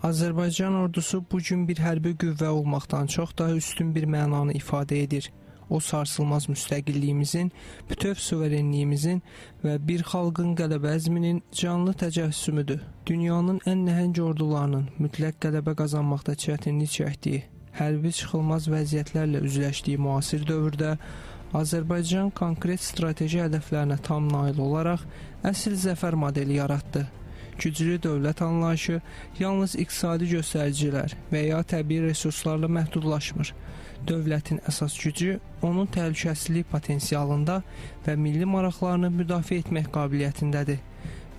Azərbaycan ordusu bu gün bir hərbi qüvvə olmaqdan çox daha üstün bir mənanı ifadə edir. O, sarsılmaz müstəqilliyimizin, bütöv suverenliyimizin və bir xalqın qələbə əzminin canlı təcəssümüdür. Dünyanın ən nəhəng ordularının mütləq qələbə qazanmaqda çətinlik çəkdiyi, hərbi çıxılmaz vəziyyətlərlə üzləşdiyi müasir dövrdə Azərbaycan konkret strateji hədəflərinə tam nail olaraq əsl zəfər modeli yaratdı. Güclü dövlət anlayışı yalnız iqtisadi göstəricilər və ya təbii resurslarla məhdudlaşmır. Dövlətin əsas gücü onun təhlükəsizlik potensialında və milli maraqlarını müdafiə etmək qabiliyyətindədir.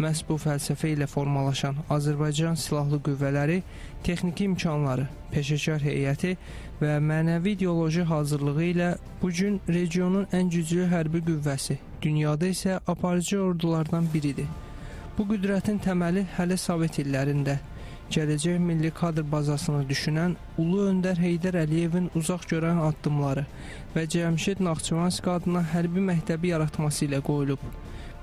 Məhz bu fəlsəfə ilə formalaşan Azərbaycan Silahlı Qüvvələri texniki imkanları, peşəkar heyəti və mənəvi ideoloji hazırlığı ilə bu gün regionun ən güclü hərbi qüvvəsi, dünyada isə aparıcı ordulardan biridir. Bu qüdrətin təməli hələ Sovet illərində gələcək milli kadr bazasını düşünən Ulu Öndər Heydər Əliyevin uzaq görən addımları və Cəmşid Naxçıvanski adına hərbi məktəbi yaratması ilə qoyulub.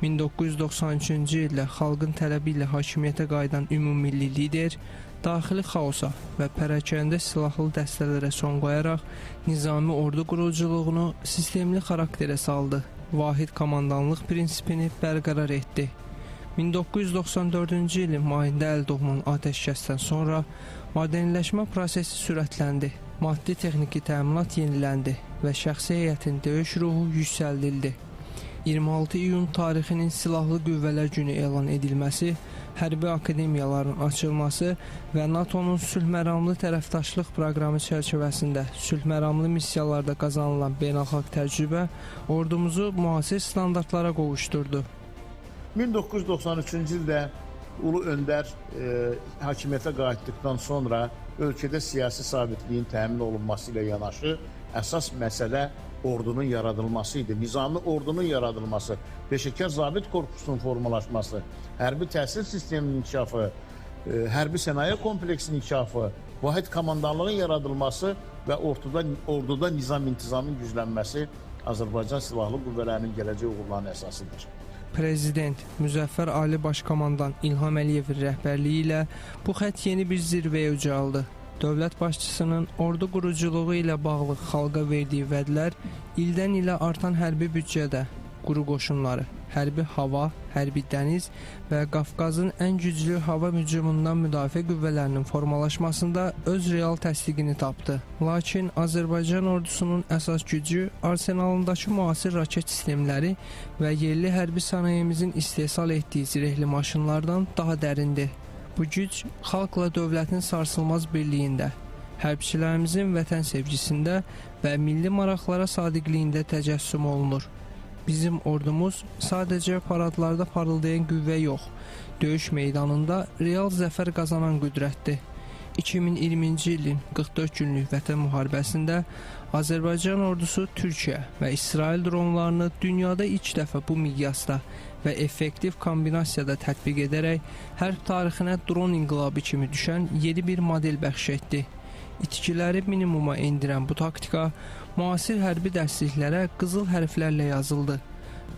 1993-cü ildə xalqın tələbi ilə hakimiyyətə qayıdan ümummilli lider daxili xaosa və pərakəndə silahlı dəstələrə son qoyaraq nizami ordu quruculuğunu sistemli xarakterə saldı. Vahid komandanlıq prinsipini bərqərar etdi. 1994-cü ilin mayında əldə olunan atəşkəsdən sonra modernləşmə prosesi sürətləndi, maddi texniki təminat yeniləndi və şəxsi heyətin döyüş ruhu yüksəldildi. 26 iyun tarixinin Silahlı Qüvvələr Günü elan edilməsi, hərbi akademiyaların açılması və NATO-nun sülhməramlı tərəfdaşlıq proqramı çərçivəsində sülhməramlı missiyalarda qazanılan beynəlxalq təcrübə ordumuzu müasir standartlara qovuşdurdu. 1993-cü ildə Ulu Öndər hakimiyyətə qayıtdıqdan sonra ölkədə siyasi sabitliyin təmin olunması ilə yanaşı əsas məsələ ordunun yaradılması idi. Nizami ordunun yaradılması, peşəkar zabit korpusunun formalaşması, hərbi təhsil sisteminin inkişafı, hərbi sənaye kompleksinin inkişafı, vahid komandanlığın yaradılması və orduda nizam-intizamın güclənməsi Azərbaycan Silahlı Qüvvələrinin gələcək uğurlarının əsasıdır. Prezident Müzəffər Ali Başkomandan İlham Əliyevin rəhbərliyi ilə bu xətt yeni bir zirvəyə ucaldı. Dövlət başçısının ordu quruculuğu ilə bağlı xalqa verdiyi vədlər ildən ilə artan hərbi büdcədə, quru qoşunları, hərbi hava, hərbi dəniz və Qafqazın ən güclü hava hücumundan müdafiə qüvvələrinin formalaşmasında öz real təsdiqini tapdı. Lakin Azərbaycan ordusunun əsas gücü arsenalındakı müasir raket sistemləri və yerli hərbi sənayemizin istehsal etdiyi zirehli maşınlardan daha dərindir. Bu güc xalqla dövlətin sarsılmaz birliyində, hərbçilərimizin vətən sevgisində və milli maraqlara sadiqliyində təcəssüm olunur. Bizim ordumuz sadəcə paradlarda parıldayan qüvvə yox, döyüş meydanında real zəfər qazanan qüdrətdir. 2020-ci ilin 44 günlük vətən müharibəsində Azərbaycan ordusu Türkiyə və İsrail dronlarını dünyada ilk dəfə bu miqyasda və effektiv kombinasiyada tətbiq edərək hərb tarixinə dron inqilabı kimi düşən yeni bir model bəxş etdi. İtkiləri minimuma endirən bu taktika müasir hərbi dərsliklərə qızıl hərflərlə yazıldı.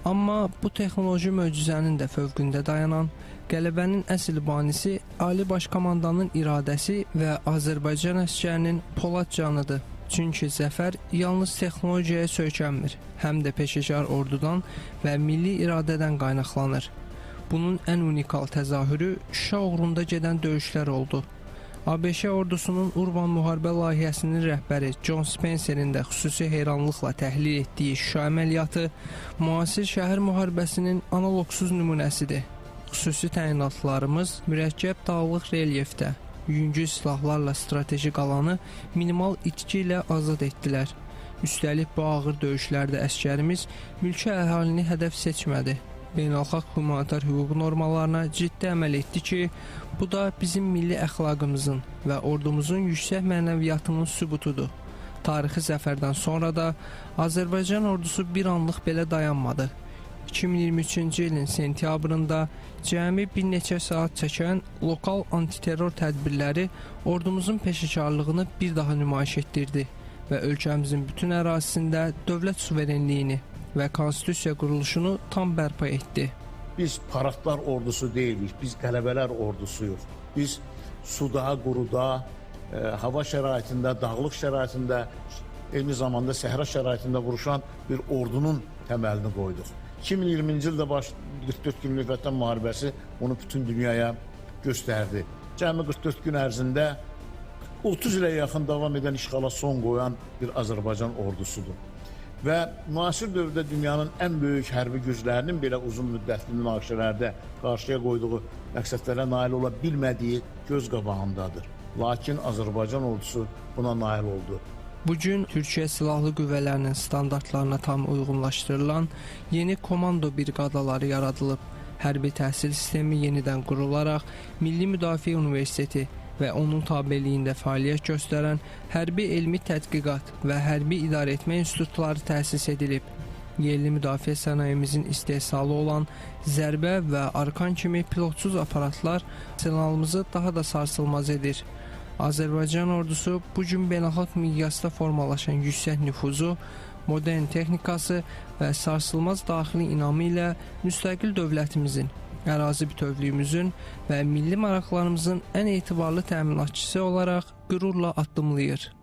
Amma bu texnoloji möcüzənin də fövqündə dayanan qələbənin əsl banisi Ali Başkomandanın iradəsi və Azərbaycan əsgərinin polad canıdır. Çünki zəfər yalnız texnologiyaya söykənmir, həm də peşəkar ordudan və milli iradədən qaynaqlanır. Bunun ən unikal təzahürü Şuşa uğrunda gedən döyüşlər oldu. ABŞ ordusunun Urban müharibə layihəsinin rəhbəri John Spencerin də xüsusi heyranlıqla təhlil etdiyi Şuşa əməliyyatı müasir şəhər müharibəsinin analoqsuz nümunəsidir. Xüsusi təyinatlarımız mürəkkəb dağlıq relyefdə yüngül silahlarla strateji qalanı minimal itki ilə azad etdilər. Üstəlik bu ağır döyüşlərdə əsgərimiz mülki əhalini hədəf seçmədi. Beynəlxalq humanitar hüquq normalarına ciddi əməl etdi ki, bu da bizim milli əxlaqımızın və ordumuzun yüksək mənəviyyatının sübutudur. Tarixi zəfərdən sonra da Azərbaycan ordusu bir anlıq belə dayanmadı. 2023-cü ilin sentyabrında cəmi bir neçə saat çəkən lokal antiterror tədbirləri ordumuzun peşəkarlığını bir daha nümayiş etdirdi və ölkəmizin bütün ərazisində dövlət suverenliyini və konstitusiya quruluşunu tam bərpa etdi. Biz paradlar ordusu deyilik, biz qələbələr ordusuyuq. Biz suda, quruda, hava şəraitində, dağlıq şəraitində, eyni zamanda səhra şəraitində vuruşan bir ordunun təməlini qoyduq. 2020-ci ildə baş 44 günlük Vətən müharibəsi bunu bütün dünyaya göstərdi. Cəmi 44 gün ərzində 30 ilə yaxın davam edən işğala son qoyan bir Azərbaycan ordusudur. Və müasir dövrdə dünyanın ən böyük hərbi güclərinin belə uzun müddətli münaqişələrdə qarşıya qoyduğu məqsədlərə nail ola bilmədiyi göz qabağındadır. Lakin Azərbaycan ordusu buna nail oldu. Bu gün Türkiyə Silahlı Qüvvələrinin standartlarına tam uyğunlaşdırılan yeni komando briqadaları yaradılıb. Hərbi təhsil sistemi yenidən qurularaq Milli Müdafiə Universiteti və onun tabeliyində fəaliyyət göstərən Hərbi Elmi Tədqiqat və Hərbi İdarəetmə institutları təsis edilib. Yerli müdafiə sənayemizin istehsalı olan zərbə və arkan kimi pilotsuz aparatlar arsenalımızı daha da sarsılmaz edir. Azərbaycan ordusu bu gün beynəlxalq miqyasda formalaşan yüksək nüfuzu, modern texnikası və sarsılmaz daxili inamı ilə müstəqil dövlətimizin, ərazi bütövlüyümüzün və milli maraqlarımızın ən etibarlı təminatçısı olaraq qürurla addımlayır.